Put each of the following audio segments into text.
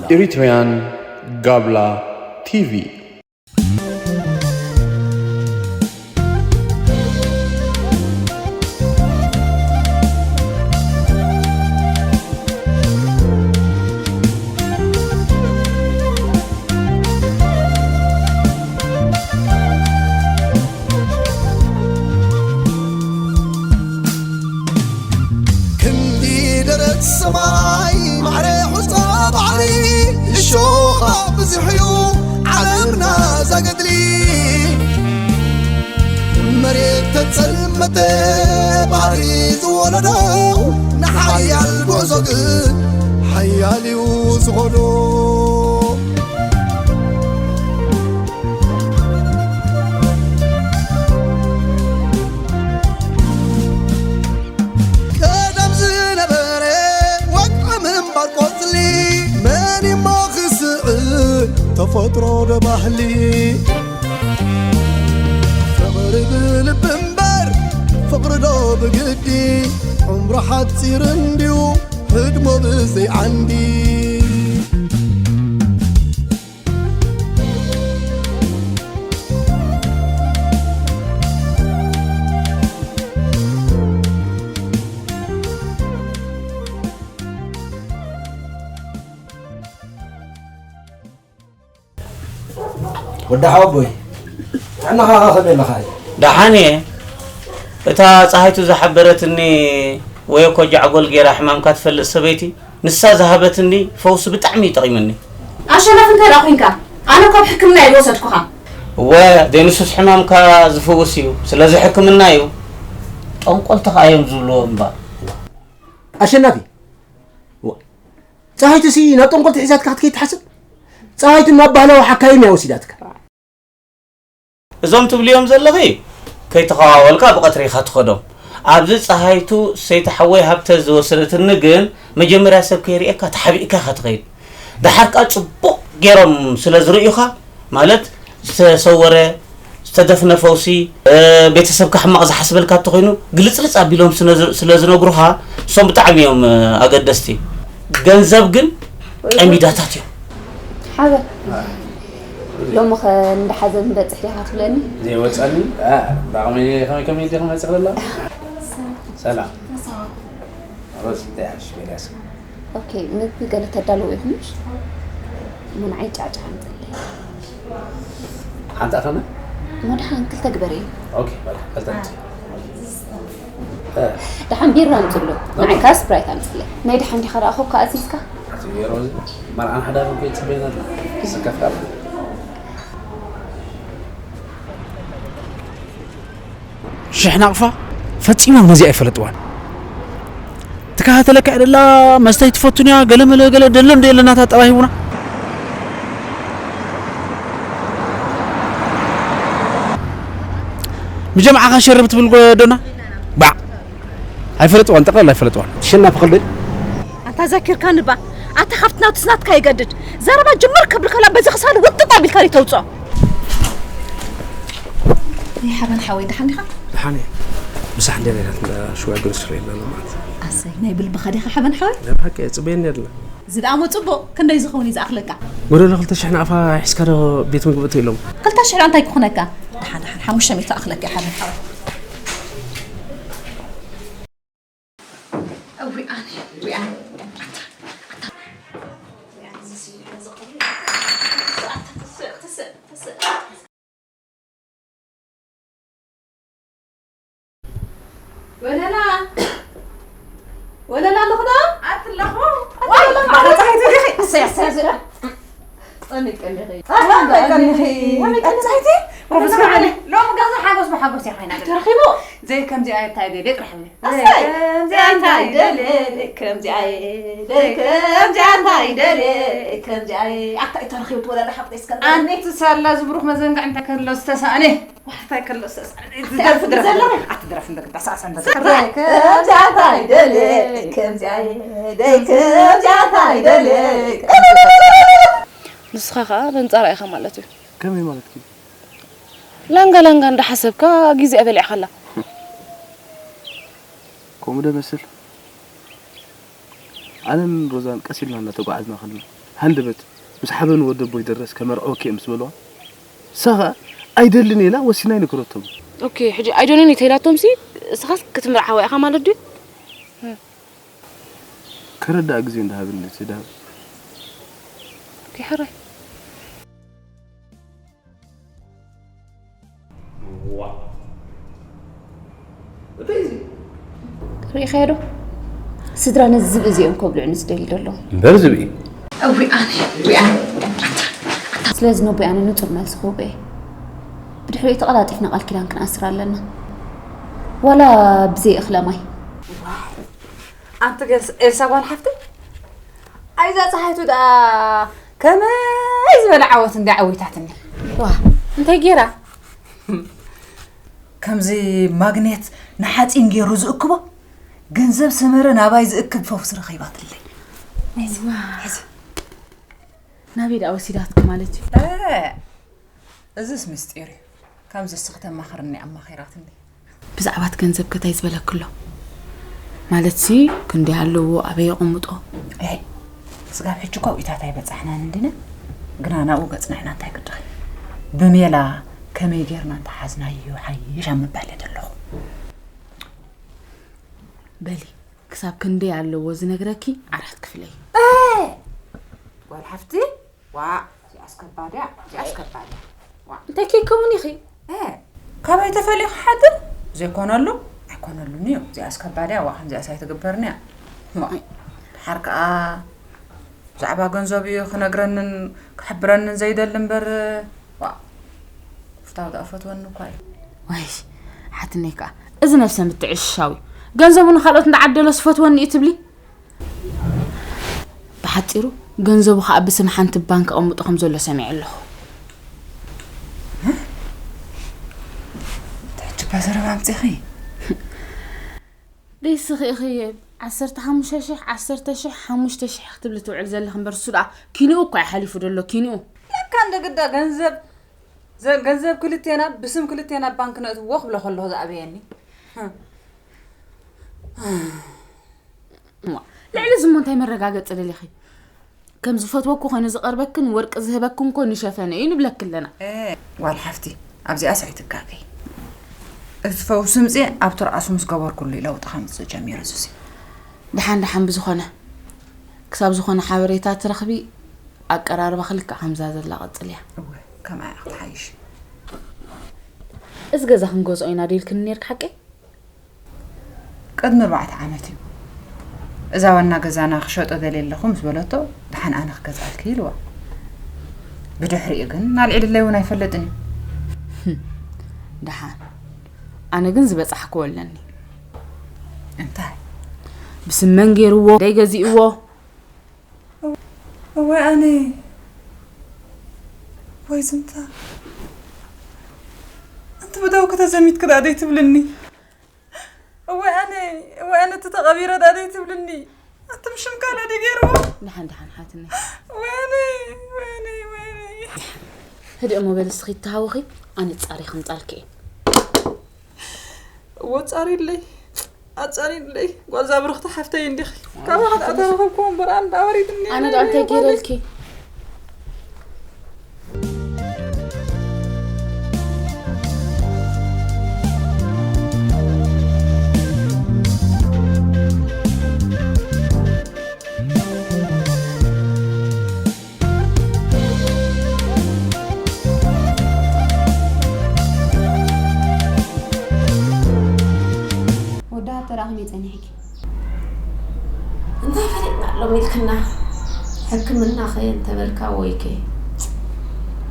Eritrean Gabla T V. ክንዲ ደረት ሰማይ ማዕረ ሑጻ ባሕሪ እሾኻ ብዙሕ እዩ ዓለምና ዛገድሊ። መሬት ተጸልመተ ባሕሪ ዝወለዶ ንሓያል ጉዕዞ ግን ሓያል እዩ ዝኾዶ። ቀደም ዝነበረ ወግዒ ምንባር ቆጽሊ መን እሞ ክስዕር ተፈጥሮ ዶ ባህሊ? ፍቕሪ ብልቢ እምበር ፍቕሪ ዶ ብግዲ? ዕምሩ ሓጺር እንድዩ ህድሞ ብዘይ ዓንዲ። ወዲ ሓወቦይ፣ ጥዕናኻ ከ ከመይ ኣለኻ? ደሓን እየ። እታ ጸሃይቱ ዝሓበረትኒ ወይ እኮ ጃዕጎል ጌራ ሕማምካ ትፈልጥ ሰበይቲ፣ ንሳ ዝሃበትኒ ፈውሲ ብጣዕሚ እዩ ጠቒሙኒ። ኣሸናፊ፣ እንታይ ደኣ ኮንካ? ኣነ እኮ ኣብ ሕክምና እየ ዝወሰድኩኻ። እወ፣ ዘይንሱስ ሕማምካ ዝፍውስ እዩ። ስለዚ ሕክምና እዩ። ጠንቆልቲ ከኣ እዮም ዝብልዎ እምበር። ኣሸናፊ፣ ዋ፣ ጸሃይቱሲ ናብ ጠንቆልቲ ሒዛትካ ክትከይድ ትሓስብ? ጸሃይቱ ናብ ባህላዊ ሓካይም እያ ወሲዳትካ። እዞም ትብልዮም ዘለኺ ከይተኸዋወልካ ብቐትሪ ኢኻ ትኸዶም። ኣብዚ ጸሃይቱ ሰይቲ ሓወይ ሃብተ ዝወሰደትኒ ግን መጀመርያ ሰብ ከይርእየካ ተሓቢእካ ኢኻ ትኸይድ። ደሓር ከኣ ጽቡቕ ገይሮም ስለ ዝርእዩኻ፣ ማለት ዝተሰወረ፣ ዝተደፍነ ፈውሲ፣ እ፣ ቤተሰብካ ሕማቕ ዝሓስበልካ እንተኾይኑ ግልጽልጽ ኣቢሎም ስነ-፣ ስለ ዝነግሩኻ እሶም ብጣዕሚ እዮም፣ እ፣ ኣገደስቲ። ገንዘብ ግን ወይ ቀሚዳታት እዮም። ሓበን። ሎሚ ኸ እንዳ ሓዘን በጽሕ ዲኻ ትብለኒ? ዘይወጸኒ? እ፣ ብኣቕመይ ከመይ ከመይ ኢልኪ ክመጽእ ከለኹ? ሰላም። ሮዚ፣ እንታይ ሓድሽ? ሜልያስ። ኦኬ፣ ምግቢ ገለ ተዳልዉ ኢኹምሽ? እሞ ንዓይ ጫዕጫዕ ኣምጽለይ። ሓንቲ ኣኸነ? እሞ ደሓን ክልተ ግበሪ። ኦኬ፣ በቃ፣ ክልተ ኣምጽእ። እ። ደሓን ቢራ ኣምጽሎ። እ። ንዓይ ከኣ ስፕራይት ኣምጽለይ። ናይ ደሓን ዲኻ ደኣ ኮካ ኣዚዝካ? ኣቲ ሮዚ፣ መርዓን ሓዳርን ከይጽበየና ኣላ። ስካፍ ካብ ሽሕ ናቕፋ ፈጺሞም ነዚ ኣይፈለጥዋን። ትከታተለካ እያ ደላ፣ መስተ ኣይትፈቱን እያ፣ ገለ መለ ገለ ደሎ እንደ የለና እታ ጠባይ ሂቡና። ብጀምዓኻ ሸርብ ትብል ጎ-፣ ዶና? ባዕ። ኣይፈለጥዋን፣ ጠቕላላ ኣይፈለጥዋን። ኣሸናፊ ከልዶ እዩ? ኣንታ ዘኪርካኒ እባ፣ ኣታ ካብቲ ናቱስ ናትካ ይገድድ። ዘረባ ጅምር ክብል ከላ በዚ ክሳዱ ውጥጥ ኣቢልካ ዶ ተውፅኦ? ኣይ ሓበን ሓወይ፣ ደሓን ዲኻ? ደሓን እየ። ምሳሕ እንደ በይናትና ሽዋ ግን ስለ ኢልና ኣሎ ማለት እዩ። ኣሰይ፣ ናይ ብልብኻ ዲኻ ሓበን ሓወይ? ናይ ብሓቂ እየ፣ ጽበየኒ ኣላ። እዚ ደኣ እሞ ጽቡቕ፣ ክንደይ ዝኸውን እዩ ዝኣኽለካ? ጎደሎ ክልተ ሽሕ ናቕፋ ሒዝካ ዶ ቤት ምግቢ እትው ኢሎም? ክልተ ሽሕ ደኣ እንታይ ክኹነካ? ደሓን፣ ደሓን፣ ሓሙሽተ ሚእቲ ኣኽለካ እየ ሓበን ሓወይ። እውይ ኣነ፣ እውይ ኣነ። ኣታ፣ ኣታ። እውይ ኣነ፣ እዚ ስየ፣ እዚ ቆልዓ። ኣታ፣ ትስእ፣ ትስእ፣ ትስእ። ወለላ፣ ወለላ ኣለኹ ዶ? ኣትለኹ። ዋይ፣ ወለላ፣ ባዕላ ፀሓይ ትልኺ። እሰይ፣ እሰይ፣ እሰይ። ጸሚቀ እንዲኺ። ጸሚቀ እንዲኺ። ጸሚቀ እንዲኺ። ጸሚቀ እንዲኺ። ሮብስ ከዓኒ። ሎሚ ገዛ ሓጎስ ብሓጎስ እያ ኮይና። ተረኺቡ። ዘይ ከምዚኣ እንታይ ደልየ ጥራሕ እየ። ኣሰይ። ዘይ ከምዚኣ እንታይ ደልየ፣ ደይ ከምዚኣ እየ፣ ደይ ከምዚኣ እንታይ ደልየ፣ ደይ ከምዚኣ እየ። ኣታ እዩ ተረኺቡ ትወለላ ሓፍተይ እስከ። ኣንቲ ሳላ ዝብሩኽ መዘንግዕ እንታይ ከሎ ዝተሳእነ። ዋሕታይ ከሎ ዝተሳእነ። ዝደርፍ ድረፍ። ዘለኹ። ኣቲ ድረፍ እንደ ግዳ ሳዕሳ እንደ ግዳ። ደይ ከምዚኣ እንታይ ደልየ፣ ደይ ከምዚኣ እየ፣ ደይ ከምዚኣ እንታይ ደልየ። ንስኻ ኸኣ ነንጻራ ኢኻ ማለት እዩ። ከመይ ማለትኪ? ላንጋ ላንጋ እንዳሓሰብካ ግዜኣ በሊዕካላ። ከምኡ ዶ መስል? ኣነን ሮዛን ቀስ ኢልና እናተጓዓዝና ከለና፣ ሃንደበት ምስ ሓበን ወደቦይ ደረስ ከመርዕወኪ እየ ምስ በልዋ፣ ንሳ ኸኣ ኣይደልን ኢላ ወሲና ኣይነገረቶም። ኦኬ፣ ሕጂ ኣይደልን እንተኢላቶም ሲ እስኻስ ክትምርዓዋ ኢኻ ማለት ድዩ? ከረዳእ ግዜ እንዳሃብኒ እቲ ድሃብ። ኦኬ፣ ሕራይ። እንታይ እዚ? ርኢኻዮ ዶ? ስድራ ነዚ ዝብኢ እዚኦም ከብልዑ ንዝደልዩ ዘለዉ። እምበር ዝብኢ። እውይ ኣነ፣ እውይ ኣነ። ስለዚ ነቦይ ኣነ ንጹር መልሲ ክህቦ እየ። ብድሕሪኡ ተቐላጢፍና ቃል ኪዳን ክንኣስር ኣለና። ዋላ ብዘይ እኽለ ማይ። ኣንቲ ገስ ኤልሳ ጓል ሓፍቲ ኣይዛ ፀሓይቱ ደኣ ከመይ ዝበለ ዓወት እንዳ ዓዊታትኒ። ዋ እንታይ ገይራ? ከምዚ ማግኔት ንሓፂን ገይሩ ዝእክቦ ገንዘብ ሰመረ ናባይ ዝእክብ ፈውሲ ረኺባትለይ። ናበይ ደኣ ወሲዳትኪ ማለት እዩ? እዝስ ምስጢር እዩ። ከምዚ እስኺ ተማኽርኒ ኣማኺራትኒ። ብዛዕባ እቲ ገንዘብ ከ ታይ ዝበለኪ ኣሎ? ማለትሲ ክንደይ ኣለዎ? ኣበይ የቐምጦ? ኣይ ስጋብ ሕጂ እኮ ኣብኢታት ኣይበጻሕናን እንዲና። ግና ናብኡ ገጽና ኢና እንታይ ግድኺ። ብሜላ ከመይ ጌርና እንተሓዝናዮ ሓይሽ ኣብ ምባል እየ ዘለኹ። በሊ ክሳብ ክንደይ ኣለዎ ዝነግረኪ ዓራት ክፍለይ። ጓል ሓፍቲ ዋእ እዚኣስ ከባድ እያ እዚኣስ ከባድ እያ። ዋእ እንታይ ከይከውን ኢኺ? እ ካባይ ተፈልዩ ክሓድር ዘይኮነሉ ኣይኮነሉን እዩ። እዚኣስ ከባድ እያ። ዋእ ከምዚኣስ ኣይትግበርን እያ። ዋእ ድሓር ከኣ ብዛዕባ ገንዘቡ እዩ ክነግረንን ክሕብረንን ዘይደሊ እምበር ዋእ ፍታው ደኣ ፈትወኒ እኳ እዩ። ዋይ ሓትነይ ከኣ እዚ ነብሰ ምትዕሽሻው እዩ። ገንዘቡ ንኻልኦት እንዳዓደሎስ ፈትወኒ እዩ ትብሊ? ብሓጺሩ ገንዘቡ ከኣ ብስም ሓንቲ ባንክ ኣቐምጦ ከም ዘሎ ሰሚዐ ኣለኹ። ትሕጅባ ዘረባ ኣምጺኺ። ደይስኺ ኢኺ ዓሰርተ ሓሙሽተ ሽሕ ዓሰርተ ሽሕ ሓሙሽተ ሽሕ ክትብሊ ትውዕል ዘለኺ እምበር እሱ ደኣ ኪንኡ እኮ እዩ ሓሊፉ ደሎ ኪንኡ። ለካ እንደ ግዳ ገንዘብ ዘ- ገንዘብ ክልቴና ብስም ክልቴና ባንክ ነእትዎ ክብሎ ከለኹ ዝኣበየኒ። እዋ፣ ልዕሊ እዚ እሞ እንታይ መረጋገፂ ደሊኺ? ከም ዝፈትወኩ ኮይኑ ዝቐርበክን ወርቂ ዝህበክን ኮ ንሸፈነ እዩ ንብለኪ ኣለና። እ፣ ጓል ሓፍቲ ኣብዚኣስ ኣይትጋገይ። እቲ ፈውሲ ምፅእ ኣብ ትርኣሱ ምስ ገበርኩሉ እዩ ለውጢ ከምፅእ ጀሚሩ እዙዚ። ደሓን ደሓን ብዝኾነ ክሳብ ዝኾነ ሓበሬታ ትረኽቢ ኣቀራርባኺ ልክዕ ከምዛ ዘላ ቀፅልያ። እወ ከምኣ እያ ክትሓይሽ። እዚ ገዛ ክንገዝኦ ኢና ዶ ኢልክኒ ነይርኪ ሓቀይ? ቅድሚ ኣርባዕተ ዓመት እዩ እዛ ዋና ገዛና ክሸጦ ደልየ ኣለኹ ምስ በለቶ፣ ደሓን ኣነ ክገዝኣልኪ ኢልዋ። ብድሕሪኡ ግን ኣልዒልለይ እውን ኣይፈልጥን እዩ። ደሓን ኣነ ግን ዝበፃሕክዎ ኣለኒ። እንታይ? ብስም መን ገይርዎ? ደይ ገዚእዎ? እዋይ ኣነይ ወይ ዝንታ ኣንቲ ብደው ከተዘሚት ክዳእ ደይ ትብልኒ። እዋይ ኣነ እዋይ ኣነ እቲ ተቐቢረ ዳኣ ደይ ትብልኒ። ኣትም ሽም ካልእ ድዩ ገይርዎ? ደሓን ደሓን ሓትነይ። እዋይ ኣነ እዋይ ኣነ እዋይ ኣነ። ህድእ እሞ በሊ እስኺ ይተሃወኺ ኣነ ጻሪ ከምጻልኪ እየ። እዎ ጻሪለይ ኣጻሪለይ ጓዛ ብርኽቲ ሓፍተይ እንዲኺ። ካባኻ ደኣ ተረኸብክዎ እምበር ኣነ ደኣ ወሪድኒ። ኣነ ደኣ እንታይ ገይረልኪ? ወዲ ሃብተ ደኣ ከመይ ጸኒሕኪ? እንታይ ፈሊጥና ሎም ኢልክና ሕክምና ኸ እንተበልካ ወይከ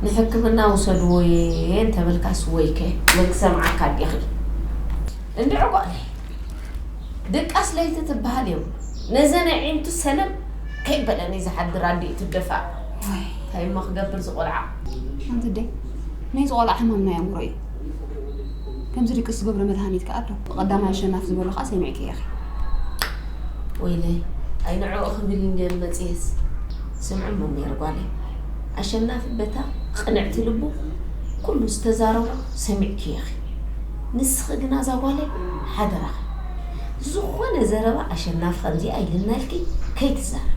ንሕክምና ውሰድዎ እየ እንተበልካስ ወይከ መን ክሰምዓካ ኣዴኺ እንድዒ ጓለይ ድቃስ ለይቲ ትበሃል የብሉ ነዘን ኣዒንቱ ሰለም ከይበለን እዩ ዝሓድር ኣዲኡ ትደፋእ እንታይ እሞ ክገብር ዝቆልዓ ሓንቲ ኣደ ናይ ዝቆልዓ ሕማም ናይ ኣእምሮ እዩ ከምዚ ድቅስ ዝገብሮ መድሃኒት ከኣ ኣሎ ብቐዳማይ ኣሸናፊ ዝበሎ ከኣ ሰሚዕኪ ኢኺ ወይለይ ኣይ ንዕኡ ክብል እንድየ መፅየስ ስምዒ እሞ ነይሩ ጓለይ ኣሸናፊ በታ ቅንዕቲ ልቡ ኩሉ ዝተዛረቦ ሰሚዕኪ ኢኺ ንስኺ ግና እዛ ጓለይ ሓደራኺ ዝኾነ ዘረባ ኣሸናፊ ከምዚኣ ኢልና ኢልኪ ከይትዛረቢ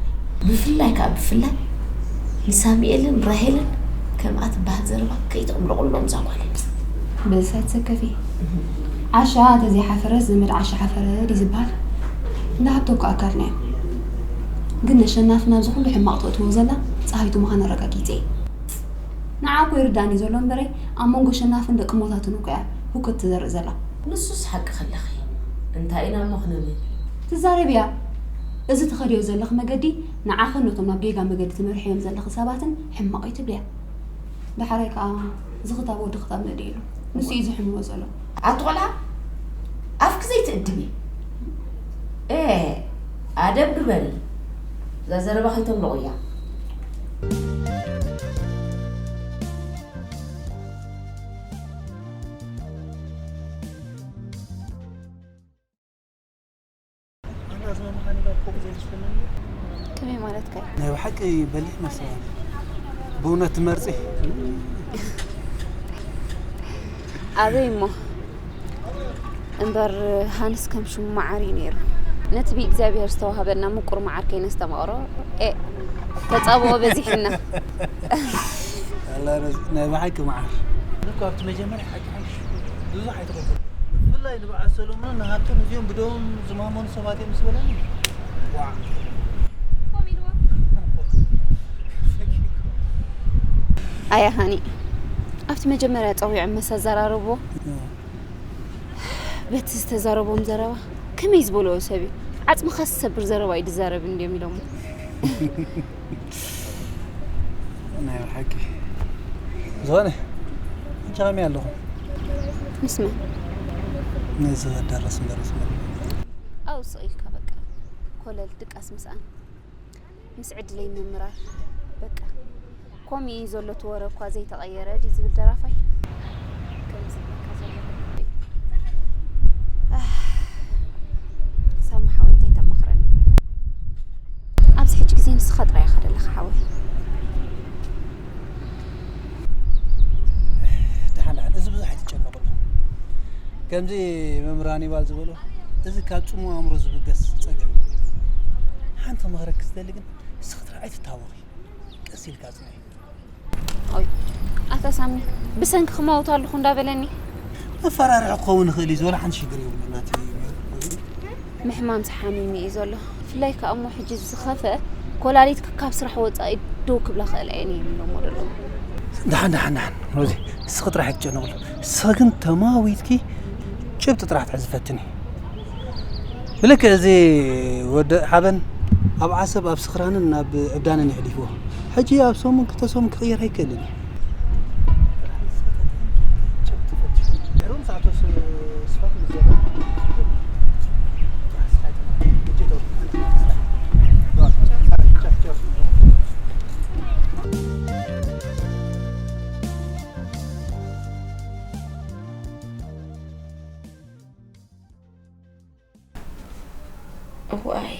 ብፍላይ ከኣ ብፍላይ ንሳሚኤልን ራሄልን ከምኣ ትበሃል ዘረባ ከይተቕምለቑሎም እዛ ጓል። በዚ ሳይትሰከፊ። ዓሻ ተዘይሓፈረስ ዘመድ ዓሻ ሓፈረ ድዩ ዝበሃል? እንዳ ሃብቶ እኮ ኣካልና እዮም። ግን ነሸናፊ ናብዚ ኩሉ ሕማቕ ተእትዎ ዘላ ፀሃይቱ ምዃና ኣረጋጊፀ እየ። ንዓ እኮ ይርዳእኒ ዘሎ እምበረይ ኣብ መንጎ ሸናፍን ደቂ ሞታትን እኮ እያ ህውከት ትዘርእ ዘላ። ንሱስ ሓቂ ከለኺ እንታይ ኢና እሞ ክንብል? ትዛረብያ። እዚ ትኸድዮ ዘለኺ መገዲ ንዓኽን ነቶም ናብ ጌጋ መገዲ ትመርሕዮም ዘለኺ ሰባትን ሕማቕ እዩ ትብልያ። ዳሕራይ ከኣ ዝኽታብ ወዲ ክታብ መደየሉ። ንሱ እዩ ዝሕምዎ ዘሎ። ኣቲ ቆልዓ ኣፍኪ ዘይትእድቢ። ኤ ኣደብ ግበሪ። እዛ ዘረባ ከይተምልቑያ። ከመይ ማለትካ እዩ? ናይ ብሓቂ በሊሕ መሰላል። ብእውነት ትመርጺ? ኣበይ እሞ እምበር፣ ሃንስ ከም ሽሙ መዓር እዩ ነይሩ። ነቲ ብእግዚኣብሔር ዝተዋህበና ምቁር መዓር ከይነስተማቕሮ፣ ኤ፣ ተጻብኦ በዚሕና። ኣላ ረዚ፣ ናይ ብሓቂ መዓር። እኮ ኣብቲ መጀመርያ ሓቂ ሓቂ ብዙሕ ኣይተኸፍል። ብፍላይ ንበዓል ሰሎሞን ንሃብቶም እዚኦም ብደዎም ዝማመኑ ሰባት እዮም ምስ በለኒ። ዋዕ። ኣያ ሃኒ፣ ኣብቲ መጀመርያ ጸዊዖም መስ ኣዘራረብዎ፣ በቲ ዝተዛረቦም ዘረባ ከመይ ዝበልዎ ሰብ እዩ? ዓጽምኻ ዝሰብር ዘረባ እዩ ዝዛረብ እንድዮም ኢሎሞ። ናይ ብሓቂ ዝኾነ ሕጂ ከመይ ኣለኹም? ምስ መን? ነዚ ከዳረስ እምበር ምስ መን? ኣብኡ ስቕ ኢልካ በቃ ኮለል ድቃስ ምስኣን። ምስ ዕድለይ ምምራር በቃ። ከምኡ እዩ ዘሎ እቲ ወረ እኳ ዘይተቐየረ ድዩ ዝብል ደራፋይ ከምዚ ዝብለካ ዘሎ። ኣህ፣ ሳሚ ሓወይ እንታይ ተማኽረኒ? ኣብዚ ሕጂ ግዜ ንስኻ ጥራይ ኢኻ ዘለኻ ሓወይ። ደሓን ደሓን፣ እዚ ብዙሕ ኣይትጨነቕሉ። ከምዚ መምህር ሃኒባል ዝበሎ፣ እዚ ካብ ጽሙእ ኣእምሮ ዝብገስ ጸገም እዩ። ሓንቲ ክመኽረኪ ዝደሊ ግን፣ ንስኺ ጥራይ ኣይትታወኺ። ቀስ ኢልካ ጽንሒ። ኦይ፣ ኣታ ሳሚ፣ ብሰንኪ ክመውት ኣለኹ እንዳበለኒ። መፈራርሒ ክኸውን ይኽእል እዩ፣ ዝወላ ሓንቲ ሽግር የብሉን። ናቲ ምሕማም ሓሚሙ እዩ ዘሎ። ብፍላይ ከኣ እሞ ሕጂ ዝኸፍአ ኮላሊት ካብ ስራሕ ወጻኢ ደው ክብላ ክእል እየን እዮም ኢሎሞ ዘለዉ። ደሓን፣ ደሓን፣ ደሓን። ሮዚ፣ ንስኺ ጥራሕ ኣይትጨነቕሉ። ንስኺ ግን ተማዊትኪ ጭብጢ ጥራሕ ትሕዚ ፈትኒ። ብልክዕ እዚ ወዲ ሓበን ኣብ ዓሰብ፣ ኣብ ስኽራንን ኣብ ዕብዳንን የሕሊፍዎ። ሕጂ ኣብ ሰሙን ክልተ ሰሙን ክቕየር ኣይክእልን እዩ። እዋይ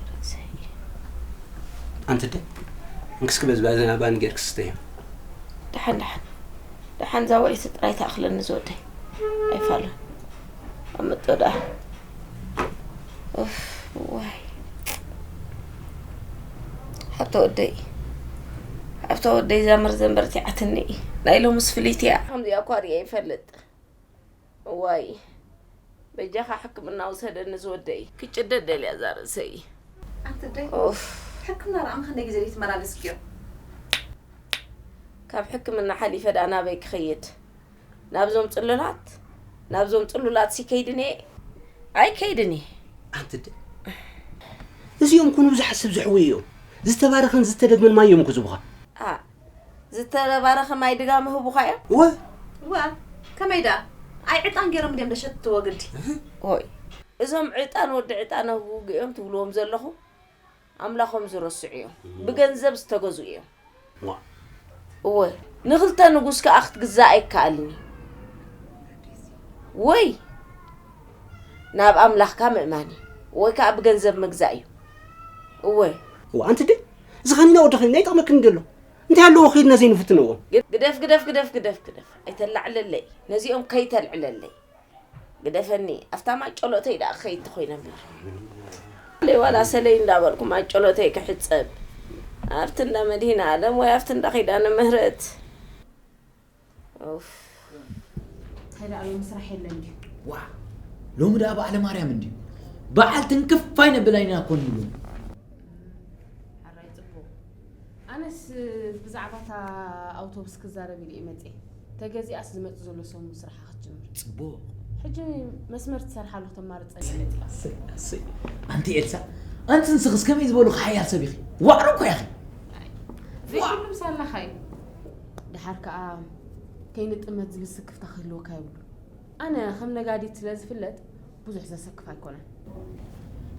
ርእሰይ። ኣንቲ ኣደ፣ እንክስኪ በዚ ባዘና ባኒ ጌርኪ ስተዮ። ደሓን ደሓን ደሓን፣ እዛ ወዒቲ ጥራይ ትኣኽለኒ ዝወደይ። ኣይፋሉን። ኣምጦ ደኣ። ኡፍ፣ እዋይ። ሃብተ ወደይ። ሃብተ ወደይ፣ እዛ መርዘን በርቲዓትኒ። ናይ ሎምስ ፍልይቲ እያ። ከምዚኣ እኳ ርእየ ይፈልጥ። እዋይ፣ በጃኻ ሕክምና ውሰደኒ ዝወደይ። ክጭደድ ደልያ እዛ ርእሰይ። ኣንቲ ኣደይ፣ ኦፍ። ሕክምና ደኣ ክንደይ ግዜ ድዩ ትመላለስክዮ? ካብ ሕክምና ሓሊፈ ደኣ ናበይ ክኸይድ? ናብዞም ጽሉላት? ናብዞም ጽሉላት ሲ ከይድን እየ? ኣይከይድን እየ። ኣንቲ ኣደ፣ እዚኦም ኩኑ ብዙሓት ሰብ ዘሕውዩ እዮም። ዝተባረኸን ዝተደግመን ማይ እዮም እኮ ዝህቡኻ። ኣ፣ ዝተባረኸ ማይ ድጋሚ ህቡኻ እዮም? እወ። እወ፣ ከመይ ደኣ? ኣይ ዕጣን ገይሮም ድዮም ደሸትዎ ግዲ? ኦይ፣ እዞም ዕጣን ወዲ ዕጣን ኣህጉጊ እዮም ትብልዎም ዘለኹም? ኣምላኾም ዝረስዑ እዮም። ብገንዘብ ዝተገዝኡ እዮም። ዋእ። እወ፣ ንኽልተ ንጉስ ከኣ ክትግዛእ ኣይከኣልን እዩ። ወይ ናብ ኣምላኽካ ምእማን እዩ፣ ወይ ከኣ ብገንዘብ ምግዛእ እዩ። እወ። እወ፣ ኣንቲ ኣደ፣ እዚ ኸኒና ወዲ ኸኒና ይጠቕመክን እንዲ ኣሎ። እንታይ ኣለዎ ኺድና ዘይንፍትነዎ? ግደፍ፣ ግደፍ፣ ግደፍ፣ ግደፍ፣ ግደፍ። ኣይተላዕለለይ። ነዚኦም ከይተልዕለለይ። ግደፈኒ። ኣብታ ማጨሎተይ ደኣ ክኸይድ ተኾይነ እምበር። ለይ ዋላ ሰለይ እንዳበልኩ ማጨሎተይ ክሕጸብ። ኣብቲ እንዳ መድህን ኣለም ወይ ኣብቲ እንዳ ኪዳነ ምህረት። ኡፍ። እንታይ ደኣ ሎሚ ስራሕ የለን ድዩ? ዋ፣ ሎሚ ደኣ በዓለ ማርያም እንድዩ። በዓል ትንክፍ ኣይነብላ ኢና እኮ ንብሎ። ሓራይ ጽቡቕ። ኣነስ ብዛዕባ እታ ኣውቶቡስ ክዛረብ ኢለ እየ መጽየ። ተገዚኣስ ዝመጽእ ዘሎ ሰሙን ስራሓ ክትጅምር። ጽቡቕ። ሕጂ መስመር ትሰርሓሉ ክተማርጸኒ እየ መጺኣ። እሰይ፣ እሰይ። ኣንቲ ኤልሳ፣ ኣንቲ ንስኽስ ከመይ ዝበሉኺ ሓያል ሰብ ኢኺ? ዋዕሮ እኮ ኢኺ። ኣይ፣ ዘይኩሉ ምሳላኻ እዩ። ደሓር ከኣ ከይንጥመት ዝብል ስክፍታ ክህልወካ የብሉን። ኣነ ከም ነጋዲት ስለ ዝፍለጥ ብዙሕ ዘሰክፍ ኣይኮነን።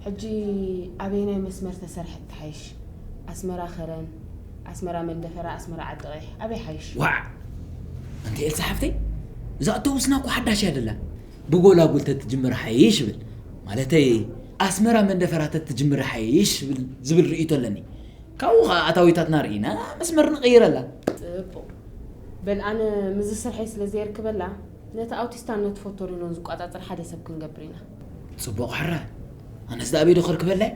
ሕጂ ኣበየናይ መስመር ተሰርሐት ትሓይሽ? ኣስመራ ከረን፣ ኣስመራ መንደፈራ፣ ኣስመራ ዓዲ ቀይሕ፣ ኣበይ ሓይሽ? ዋዕ! ኣንቲ ኤልሳ ሓፍተይ፣ እዛ ኣውቶቡስና እኮ ሓዳሽ እያ ደላ። ብጎላጉል ተትጅምር ሓይሽ ይብል። ማለተይ፣ ኣስመራ መንደፈራ ተትጅምር ሓይሽ ይብል፣ ዝብል ርእይቶ ኣለኒ። ካብኡ ኸኣ ኣታዊታትና ርኢና መስመር ንቕይረላ። ጽቡቕ። በል ኣነ ምስዚ ስርሐይ ስለ ዘየርክበላ፣ ነቲ ኣውቲስታን ነቲ ፎቶሪኖን ዝቆጻጸር ሓደ ሰብ ክንገብር ኢና። ጽቡቕ ሕራይ። ኣነስ ደኣ ኣበይ ዶ ከርክበላ እየ?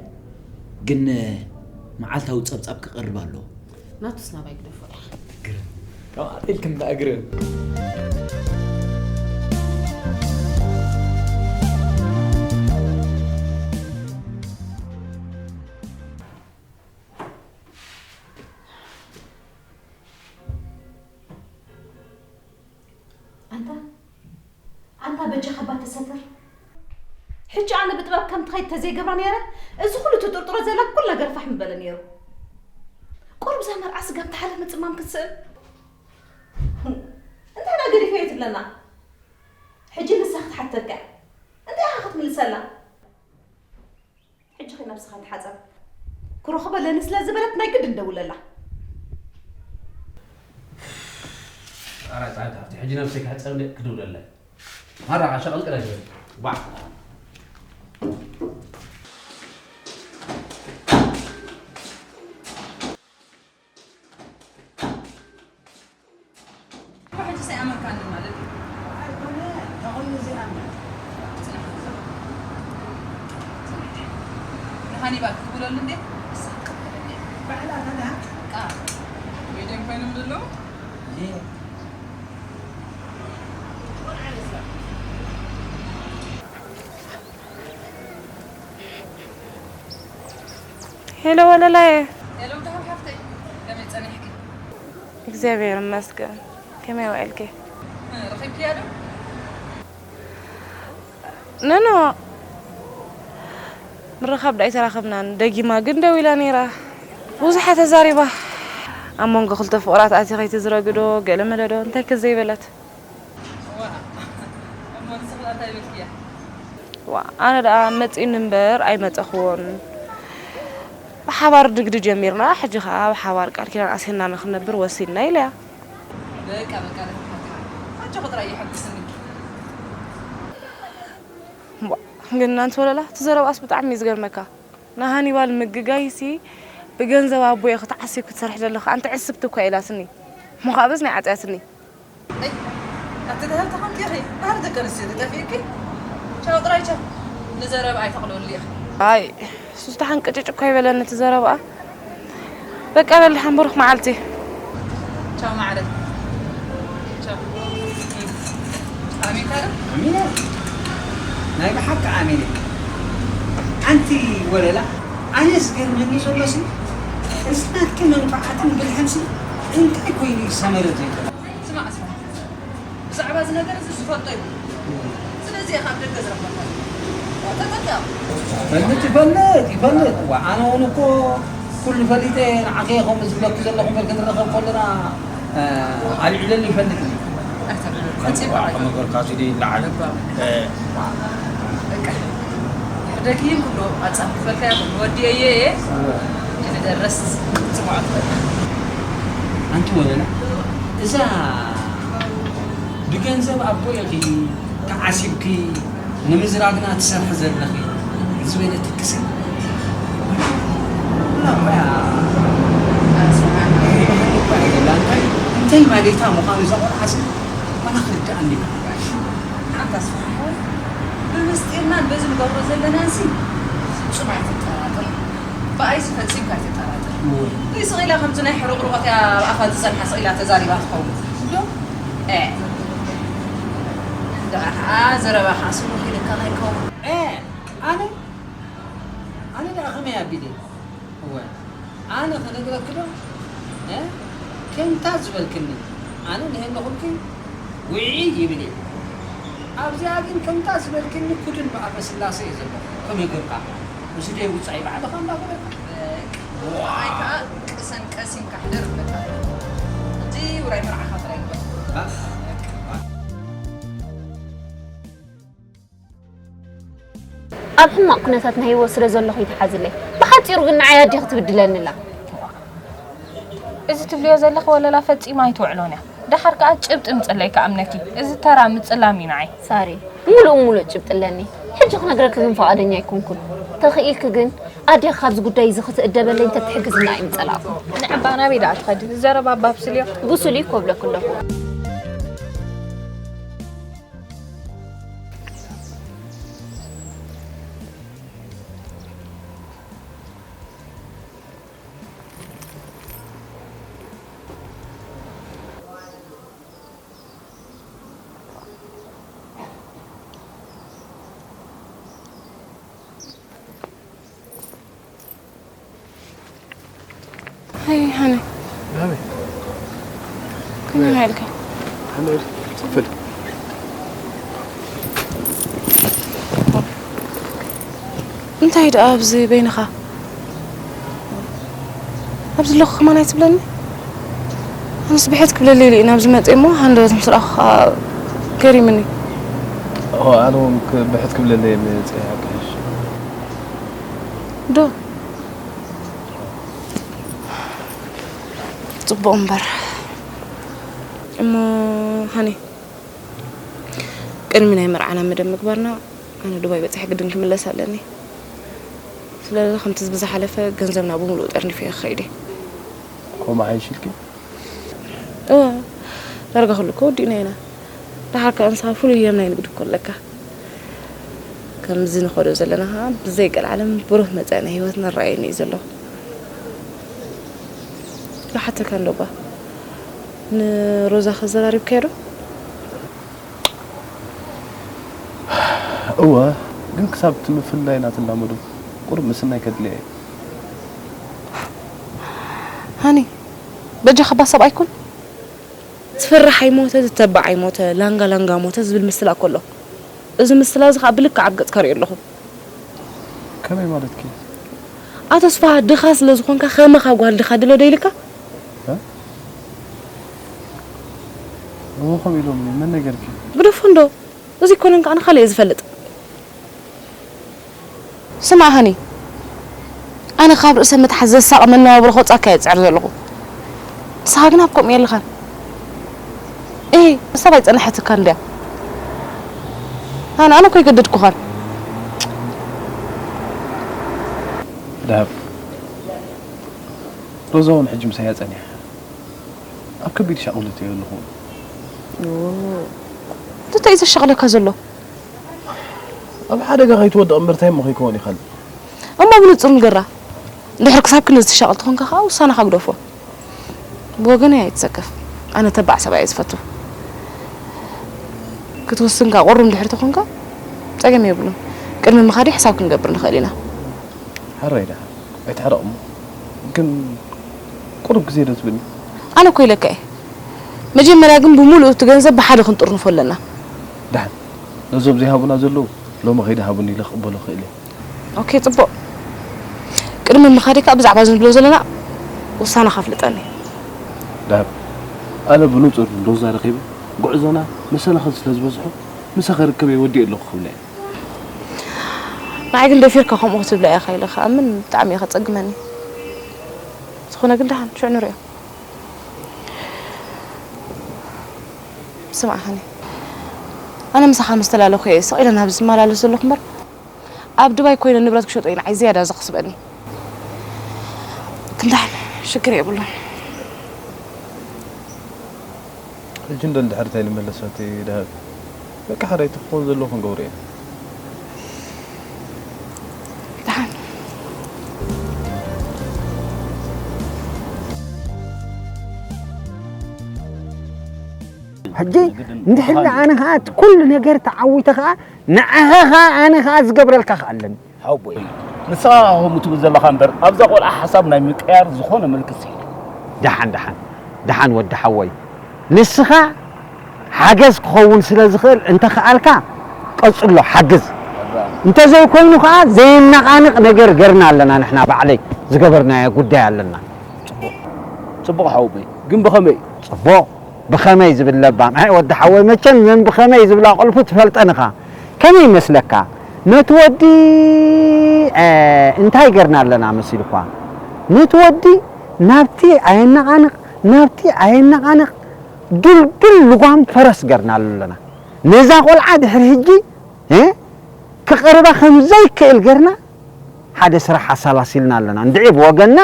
ግን መዓልታዊ ጸብጻብ ክቐርብ ኣለዎ። ናቱስ ናባይ ግደፎ ደሓ። ግርም። ካብ ኣጤልክን ደኣ ግርም። ኣንታ፣ ኣንታ በጃኻ እባ ተሰተር። ሕጂ ኣነ ብጥበብ ከም ትኸይድ ተዘይገብራ ነይረ፣ እዚ ኩሉ ትጥርጥሮ ዘላ ኩሉ ነገር ፋሕ ምበለ ነይሩ። ቁሩብ እዛ መርዓ ስጋብ ተሓለ ምጽማም ክትስእን። እንታይ ደኣ ገዲፈዮ ትብለና? ሕጂ ንሳ ክትሓተካ እያ። እንታይ ኢኻ ክትምልሰላ? ሕጂ ኸ ነብስኻ ተሓጸብ። ክረኽበለኒ ስለ ዝበለት ናይ ግድን ደውለላ። ኣረ ጻዕዳ ሃብቲ፣ ሕጂ ነብሰይ ክሕጸብ እንደ ክድውለላ። ማራ፣ ሸቐል ቅደድ በል። ዋዕ። ሕጂ ሰይኣመካኒ ማለት እዩ። ኣይኮነ፣ እታ ኩሉ እዚኣ እምበር። ንሃኒባል ክትብለሉ እንዴ? እሳ ክትብለኒ። ባዕላ ናዳ? ቃ። ወይ ደም ኮይኖም ዘለዉ? እየ። ሄሎ ወለላየ። ሄሎ ደሃብ ሓፍተይ፣ ከመይ ጸኒሕኪ? እግዚኣብሔር ይመስገን። ከመይ ውዒልኪ? እ፣ ረኺብክያ ዶ? ኖ፣ ኖ። ምርኻብ ዶ ኣይተራኸብናን። ደጊማ ግን ደዊላ ነይራ። ብዙሓ ተዛሪባ። ኣብ መንጎ ክልተ ፍቑራት ኣትየ ከይትዝረግዶ፣ ገለ መለዶ፣ እንታይ ከ ዘይበለት። ዋ፣ እሞ ንስኺ እንታይ በልክያ? ዋ፣ ኣነ ደኣ መጺኡኒ እምበር ኣይመጸኽዎን። ብሓባር ንግዲ ጀሚርና፣ ሕጂ ኸኣ ብሓባር ቃል ኪዳን ኣሲርና ንኽንነብር ወሲንና ኢለያ። በቃ፣ በቃ፣ በቃ። ኣጆኺ ጥራይ የሐጉስኒ። ዋ፣ ግን ኣንቲ ወለላ፣ እቲ ዘረባኣስ ብጣዕሚ እዩ ዝገርመካ። ንሃኒባል ምግጋይሲ ብገንዘብ ኣቦይ ኢኺ ተዓሲብኪ ትሰርሒ ዘለኺ፣ ኣንቲ ዕስብቲ እኳ ኢላትኒ። እሞ ኸኣ በዚ ናይ ዓጽያትኒ። ኣይ፣ ኣቲ ደሃብ ተኾንኪ ኢኺ፣ ባህሪ ደቂ ኣንስትዮ ተጠፊእኪ። ቻው ጥራይ ቻው። ንዘረባ ኣይተቕልብሉ ኢኺ። ኣይ፣ ሱስ ደሓን ቅጭጭ እኮ ይበለኒ እቲ ዘረባኣ። በቃ በል ደሓን ብሩኽ መዓልቲ። ቻው ማዕረ። ቻው። ኣሜንካ ዶ? ኣሜን። ናይ ብሓቂ ኣሜን። ኣንቲ ወለላ፣ ኣነ ዝገርመኒ ዘሎሲ፣ እዚ ናትኪ መንፍዓትን ብልሕንሲ እንታይ ኮይኑ እዩ ሰመረ ዘይኮነ? ስማዕ፣ ስማዕ። ብዛዕባ እዚ ነገር እዚ ዝፈልጦ እዩ። ስለዚ እየ ካብ ደገ ዝረኸብካ። ተጠንቀቕ። ይፈልጥ፣ ይፈልጥ፣ ይፈልጥ። ዋ፣ ኣነ እውን እኮ ኩሉ ፈሊጠ ንዓኺ እየ ከምኡ ዝብለኪ ዘለኹ እምበር ክንራኸብ ከለና፣ እ፣ ኣልዒለሉ ይፈልጥ እዩ። ኣይተልዕለሉ። ፈጺሙ ኣይኮነን። ከመገርካ እዚ ደይ ይለዓል። ልባም። እ። በቃ። ደጊም ኩሉ ኣጻፍፈልካ ይኹን ወዲኤ እየ። እወ። ክንደረስ ጽቡቕ ኣትበል። ኣንቲ ወለላ፣ እዛ ብገንዘብ ኣቦ ኢኺ ተዓሲብኪ ንምዝራግና ትሰርሒ ዘለኺ ዝበለ ትክሲ። እንታይ፣ እንታይ ማለታ ምዃኑ እዛ ቆልዓሲ ዋላ ክርድኣኒ ይኽእል። ኣንታ ኣስፍሓ ሓወይ፣ ብምስጢርናን በዚ ንገብሮ ዘለናንሲ ፍጹም ኣይትጠራጠር። ብኣይሲ ፈጺምካ ኣይትጠራጠር። እይ ስቕ ኢላ ከምዚ ናይ ሕርቕርቖት እያ ኣብ ኣፋ ዝጸንሓ ስቕ ኢላ ተዛሪባ ትኸውን። ዶ? ኤ። ደኣ ኸዓ ዘረባ ኸዓ ስሙር ኢልካ ከይከውን። ኤ፣ ኣነ? ኣነ ደኣ ከመይ ኣቢለ? እወ፣ ኣነ ክነግረኪ ዶ? እ? ከምታ ዝበልክኒ፣ ኣነ ንሄኖኽልኪ ውዒ ይብል እየ። ኣብዚኣ ግን ከምታ ዝበልክኒ ኩድን ብኣፈ ስላሴ እዩ ዘሎ። ከመይ ጌርካ? እዚ ደይ ውጻኢ ባዕልኻ እንዳገበርካ? ኣይ ከኣ ቅሰን ቀሲንካ ሕደር እብለካ። ሕጂ ውራይ መርዓኻ ጥራይ ግበር። ኣብ ሕማቕ ኩነታት ናይ ህይወት ስለ ዘለኹ ይትሓዝለይ። ብሓጺሩ ግን ንዓይ ኣዴኺ ትብድለኒ ኣላ። እዚ ትብልዮ ዘለኺ ወለላ ፈጺማ ኣይትውዕሎን እያ። ደሓር ከኣ ጭብጢ ምጽለይ ክኣምነኪ። እዚ ተራ ምጽላም እዩ ንዓይ። ሳሪ፣ ምሉእ ምሉእ ጭብጢ ኣለኒ። ሕጂ ክነግረኪ ግን ፍቓደኛ ኣይኮንኩን። ተኽኢልኪ ግን ኣዴኺ ካብዚ ጉዳይ እዚ ክትእደበለይ እንተትሕግዝና ኣይምጸላእኩን። ንዕባ ናበይ ደኣ ትኸዲ? ዝዘረባ እባ ብስልዮ። ብሱል እዩ እኮ እብለኪ ኣለኹ። هاي هاني. هاني. كنا هالك. هاني. صفر. እንታይ ደኣ ኣብዚ በይንኻ? ኣብዚ ኣለኹ ከማን ኣይትብለኒ? ኣነስ ብሕት ክብለለይ ኢለ ኢና ኣብዚ መፅእ እሞ ሃንደበት ምስ ረኣኹ ከዓ ገሪምኒ። ኣነ እውን ክ- ብሕት ክብለለይ መፅእ ሓቅሽ። ዶ? ፅቡቕ እምበር። እሞ ሃኒ፣ ቅድሚ ናይ መርዓና መደብ ምግባርና ኣነ ዱባይ በፂሐ ግድን ክምለስ ኣለኒ። ስለዚ ከምቲ ብዝሓለፈ ገንዘብና ብምሉኡ ጠርኒፈ ክኸይድ እየ። ከምኡ ሓይሽ ኢልኪ? እወ፣ ዳርጋ ኩሉ እኮ ወዲእና ኢና። ደሓር ከኣ ንስኻ ፍሉይ ህያብ ናይ ንግዲ እኮ ኣለካ። ከምዚ ንኸዶ ዘለና ኸዓ ብዘይ ቀልዓለም ብሩህ መጻኢ ናይ ህይወት ንረኣየኒ እዩ ዘሎ። ክሓተካ እንዶ እባ፣ ንሮዛ ከዘራሪብካዮ ዶ? እወ፣ ግን ክሳብ እቲ ምፍልላይና ትላመዶ ቁሩብ ምስናይ ከድልያ እዩ። ሃኒ፣ በጃኻ እባ ሰብኣይ ኩን። ዝፈርሕ ኣይሞተ፣ ዝተባዕ ኣይሞተ፣ ላንጋ ላንጋ ሞተ ዝብል ምስላ እኮ ኣሎ። እዚ ምስላ እዚ ኸዓ ብልክዕ ኣብ ገጽካ ርእዮ ኣለኹ። ከመይ ማለትኪ? ኣቶ ኣስፍሃ ድኻ ስለ ዝኾንካ ከማኻ ጓል ድኻ ድሎ ዶ ኢልካ? እ? እሞ ከምኡ ኢሎምኒ፣ መን ነገርኪ? ግደፎ እንዶ። እዚ ኣይኮነን ከኣ ንኻልእ እየ ዝፈልጥ። ስማዕ ሃኒ፣ ኣነ ካብ ርእሰ ምትሓት ዘሳቒ መነባብሮ ክወጻካ እየ ዝጽዕር ዘለኹ። ንስኻ ግን ኣብ ከምኡ የለኻን። እሂ፣ ንሳብ ኣይጸንሐትካን ድያ? ኣነ፣ ኣነ እኮ ኣይገደድኩኻን። ደሃብ፣ ሮዛ እውን ሕጂ ምሳይ እያ ጸኒሓ። ኣብ ከቢድ ሻቕሎት እየ ዘለኹ። ኦ፣ እንታይ እዩ ዘሻቕለካ ዘሎ? ኣብ ሓደጋ ከይትወድቕ እምበር እንታይ እሞ ከይከውን ይኽእል? እሞ ብንጹር ንገራ። እንድሕር ክሳብ ክንድዚ ትሻቐል ተኾንካ ከኣ ውሳነኻ ግደፎ። ብወገነይ ኣይትሰከፍ። ኣነ ተባዕ ሰብኣይ እየ ዝፈቱ። ክትውስን ከኣ ቁሩብ እንድሕር ተኾንካ ጸገም የብሉን። ቅድሚ ምኻደይ ሕሳብ ክንገብር ንኽእል ኢና። ሕራይ ደኣ ኣይትሕረቕ እሞ። ግን ቁሩብ ግዜ ዶ ትብኒ? ኣነ እኮ ኢለካ እየ። መጀመርያ ግን ብምሉኡ እቲ ገንዘብ ብሓደ ክንጥርንፎ ኣለና። ደሓን ነዞም ዘይሃቡና ዘለዉ ሎሚ ከይደ ሃቡኒ ኢለ ክቕበሎ ክእል እየ። ኦኬ፣ ጽቡቕ። ቅድሚ ምኻደይ ከኣ ብዛዕባ እዚ ንብሎ ዘለና ውሳነኻ ኣፍልጠኒ። ደሃብ፣ ኣነ ብንጹር ሮዛ ረኺበ ጉዕዞና መሰናኽል ስለ ዝበዝሖ ምሳኺ ርክበይ ወዲኤ ኣለኹ ክብላ እየ። ንዓይ ግን ደፊርካ ከምኡ ክትብላ ኢኻ ኢለ ክኣምን ብጣዕሚ እዩ ከጸግመኒ። ዝኾነ ግን ደሓን ሽዑ ንሪኦ። ስማዕ ሃኒ፣ ኣነ ምሳኻ ምስ ተላለኹ እየ ስቕ ኢለ ናብዚ ዝመላለስ ዘለኹ እምበር፣ ኣብ ዱባይ ኮይነ ንብረት ክሸጦ እዩ ንዓይ ዝያዳ ዘኽስበኒ። ግን ደሓን ሽግር የብሉን። ሕጂ እንዶ እንድሕር እንታይ ልመለሰት ደሃብ? በቃ ሓራይቲ ክኾን ዘለዎ ክንገብሮ ኢና። ደሓን። ሕጂ እንድሕር ደኣ ኣነ ኸዓ እቲ ኩሉ ነገር ተዓዊተ ኸዓ ንዓኻ ኸዓ ኣነ ኸዓ ዝገብረልካ ኸዓ ኣለኒ። ሓወቦይ፣ ንስኻ ከምኡ ትብል ዘለኻ እምበር ኣብዛ ቆልዓ ሓሳብ ናይ ምቅያር ዝኾነ ምልክት ስኢነ። ደሓን ደሓን ደሓን ወዲ ሓወይ፣ ንስኻ ሓገዝ ክኸውን ስለ ዝኽእል እንተኸኣልካ ቀጽሎ ሓግዝ። እንተዘይኮይኑ ኸዓ ዘየነቓንቕ ነገር ገርና ኣለና፣ ንሕና ባዕለይ ዝገበርናዮ ጉዳይ ኣለና። ጽቡቕ ሓወቦይ፣ ግን ብኸመይ? ጽቡቕ ብኸመይ ዝብል ለባም። ኣይ ወዲ ሓወይ፣ መቸም ነን ብኸመይ ዝብላ ቁልፊ ትፈልጠን ኢኻ። ከመይ ይመስለካ? ነቲ ወዲ፣ እ፣ እንታይ ገርና ኣለና መሲልኳ? ነቲ ወዲ ናብቲ ኣየነቓንቕ፣ ናብቲ ኣየነቓንቕ፣ ድልድል ልጓም ፈረስ ገርናሉ ኣለና። ነዛ ቆልዓ ድሕሪ ሕጂ፣ እ፣ ክቐርባ ከም ዘይክእል ገርና ሓደ ስራሕ ኣሰላሲልና ኣለና። እንድዒ ብወገንና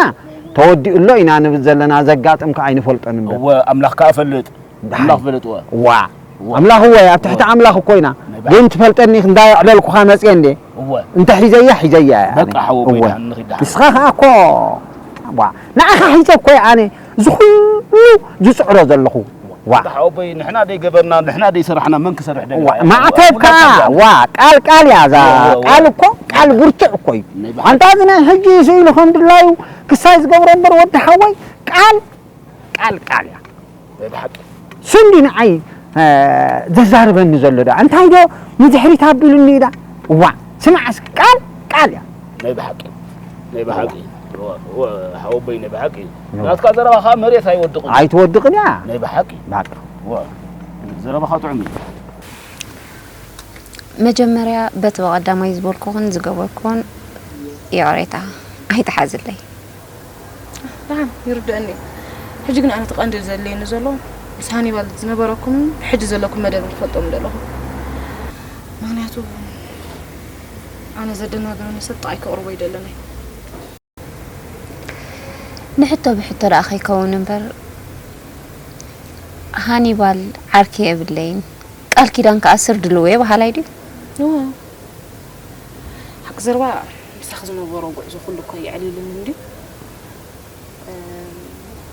ተወዲኡ ኣሎ ኢና ንብል ዘለና፣ ዘጋጥም ከኣ ኣይንፈልጦን እምበር። እወ፣ ኣምላኽ ከኣ ፈልጥ። ደሓን። ኣምላኽ ፈልጥ፣ እወ። ዋ። እወ። ኣምላኽ እወ፣ ኣብ ትሕቲ እወ። ኣምላኽ እኮ ኢና። ናይ ባዕል። ግን ትፈልጠኒ እንዳ ኣዕበልኩኻ መጽየ እንዴ? እወ። እንተ ሒዘያ፣ ሒዘያ እያ። በቃ፣ ሓወቦይ፣ እወ። ደሓን ንኺድ፣ ደሓን። ንስኻ ከኣ እኮ፣ ዋ። ንዓኻ ሒዘ እኮ እየ ኣነ፣ እዚ ኩሉ ዝጽዕሮ ዘለኹ። ዋ። ሓወቦይ፣ ንሕና ደይገበርና፣ ንሕና ደይሰራሕና፣ መን ክሰርሕ ደልዩ? ዋ፣ ማዕተብ ከኣ፣ ዋ፣ ቃል ቃል እያ እዛ፣ እወ፣ እወ። ቃል እኮ፣ ቃል ብርቱዕ እኮ እዩ። ናይ ብሓቂ። ኣንታ እዚ ናይ ሕጂ ስኢሉ ከም ድላዩ ክሳይ ዝገብሮ እምበር ወዲ ሓወይ፣ ቃል፣ ቃል፣ ቃል እያ። ናይ ብሓቂ። ስንዲ ንዓይ፣ እ፣ ዘዛርበኒ ዘሎ ደኣ። እንታይ ዶ ንድሕሪት ኣቢሉኒ ደኣ? ዋ፣ ስማዕ እስኪ፣ ቃል፣ ቃል እያ። ናይ ብሓቂ። ናይ ብሓቂ። እወ፣ እወ፣ ሓወቦይ፣ ናይ ብሓቂ። እወ። ናትካ ዘረባ ኸዓ መሬት ኣይወድቕን። ኣይትወድቕን እያ። ናይ ብሓቂ። ባቃ። እወ። ዘረባኻ ጥዑም እዩ። መጀመርያ በቲ ብቐዳማይ ዝበልኩኽን ዝገበርኩኽን ይቕሬታ ኣይትሓዝለይ። ደሓን ይርድአኒ እዩ። ሕጂ ግን ኣነ እቲ ቀንዲ ዘድልየኒ ዘሎ ምስ ሃኒባል ዝነበረኩምን ሕጂ ዘለኩም መደብን ክፈልጦም ደለኹ። ምኽንያቱ ኣነ ዘደናግረኒ ሰብ ጥቓይ ከቕርቦ ኣይደልን እየ። ንሕቶ ብሕቶ ደኣ ከይከውን እምበር፣ ሃኒባል ዓርኪ የብለይን፣ ቃል ኪዳን ከኣ ስር ድልዎ እየ በሃላይ ድዩ? እወ። ሓቂ ዘረባ ምሳኺ ዝነበሮ ጉዕዞ ኩሉ እኮ የዕሊሉኒ እንድዩ። እም፣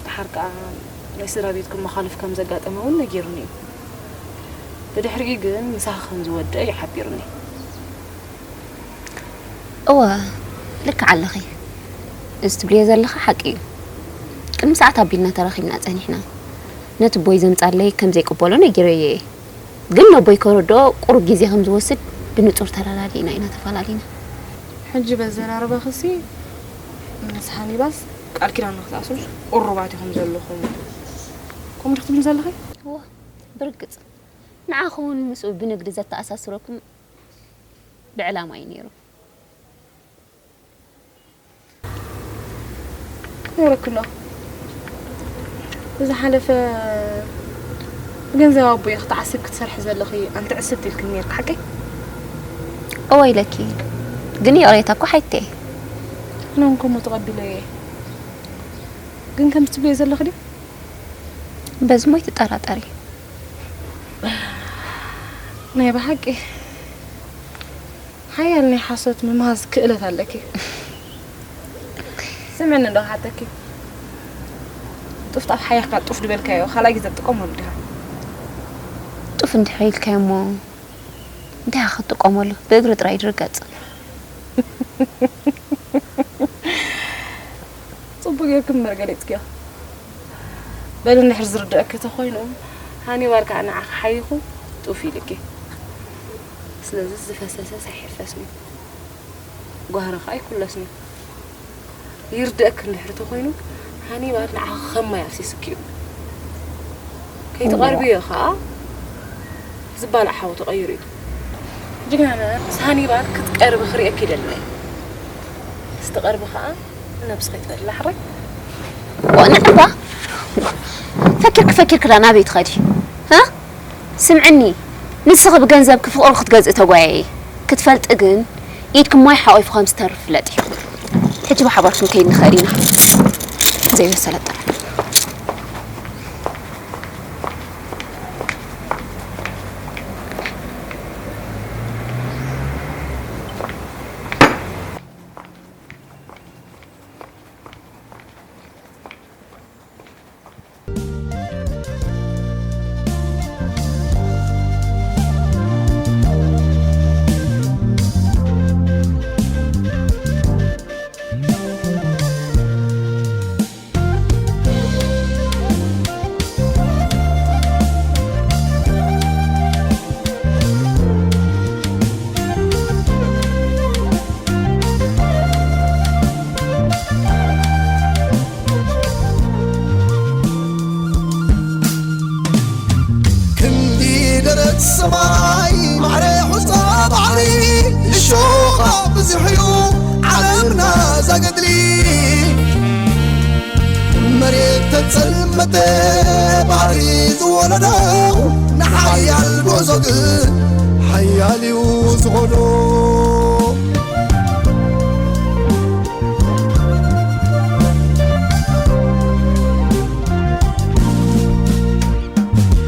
ደሓር ከኣ ናይ ስድራ ቤትኩም መኻልፍ ከም ዘጋጠመ እውን ነጊሩኒ እዩ። ብድሕሪኡ ግን ምሳኺ ከም ዝወድእ እዩ ሓቢሩኒ። እወ፣ ልክዕ ኣለኺ። እዚ ትብልዮ ዘለኺ ሓቂ እዩ። ቅድሚ ሰዓት ኣቢልና ተራኺብና ጸኒሕና። ነቲ ኣቦይ ዘምጻለይ ከም ዘይቅበሎ ነጊረዮ እየ። ግን ነቦይ ከረድኦ ቁሩብ ግዜ ከም ዝወስድ ብንጹር ተረዳዲእና ኢና ተፈላሊና። ሕጂ በዘራርባኽሲ ምስ ሃኒባስ ቃል ኪዳን ንክትኣስሩ ቁሩባት ኢኹም ዘለኹም። ከምኡ ዲኺ ትብሊ ዘለኺ? እወ፣ ብርግጽ። ንዓኹም ምስኡ ብንግዲ ዘተኣሳስረኩም ብዕላማ እዩ ነይሩ። ነይረክኖ። ብዝሓለፈ ብገንዘብ ኣቦይ ክትዓስብ ክትሰርሒ ዘለኺ ኣንቲ ዕስብ ኢልክኒ ነይርኪ፣ ሓቀይ? እወ ኢለኪ፣ ግን ይቕሬታ እኮ ሓይተ እየ። ኣነ እውን ከምኡ ተቐቢለዮ እየ። ግን ከምዚ ትብልዮ ዘለኺ ድዩ? በዚ ሞ ኣይትጠራጠሪ። ናይ ብሓቂ ሓያል ናይ ሓሶት ምምሃዝ ክእለት ኣለኪ። ስምዕኒ እንዶ ክሓተኪ። ጡፍ ጣፍ ሓይኻ ጡፍ ድበልካዮ ካልኣይ ግዜ ትጥቀመሉ ዲኻ? ጡፍ እንድሕር ኢልካዮ እሞ እንታይ ክትጥቀመሉ? ብእግሪ ጥራይ ድርገጽ። ጽቡቅ ጌርኪ እምበር ገሊጽክዮ። በሊ እንድሕር ዝርድአኪ ተኾይኑ፣ ሃኒባል ከኣ ንዓኺ ሓይኹ ጡፍ ኢልኪ። ስለዚ ዝፈሰሰስ ኣይሕፈስን እዩ። ጓህሪ ከኣ ኣይኩለስን እዩ። ይርድአኪ እንድሕር ተኾይኑ፣ ሃኒባል ንዓኺ ከም ማይ ኣፍሲስኪ እዩ። ከይትቐርብዮ ከኣ ዝባላዕ ሓዊ ተቐይሩ እዩ። ጅግናና፣ ምስ ሃኒባል ክትቀርቢ ክርእየኪ ይደሊ እየ። ምስ ትቐርቢ ከኣ ነብስኺ ትበልዕ ሕራይ። ዋእ፣ ንዕባ። ፈኪርኪ ፈኪርኪ ዳ ናበይ ትኸዲ? እ? ስምዕኒ፣ ንስኺ ብገንዘብኪ ፍቕሪ ክትገዝኢ ተጓየዪ። ክትፈልጢ ግን፣ ኢድኪ ማይ ሓቒፉ ከም ዝተርፍ ፍለጢ። ሕጂ ብሓባር ክንከይድ ንኽእል ኢና። ዘይበሰለ ጥራይ። ሕዩ ዓለምና ዛገድሊ መሬት ተጸልመተ ባሕሪ ዝወለዶ ንሓያል ጉዕዞ ግን ሓያል እዩ ዝኾዶ።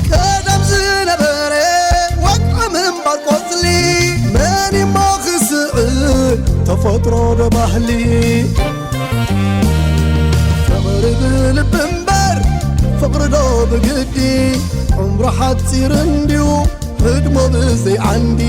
ቀደም ዝነበረ ወግዒ ምንባር ቆጽሊ መን እሞ ክስዕር ተፈጥሮ ዶ ባህሊ? ፍቕሪ ብልቢ እምበር ፍቕሪ ዶ ብግዲ? ዕምሩ ሓጺር እንድዩ ህድሞ ብዘይ ዓንዲ።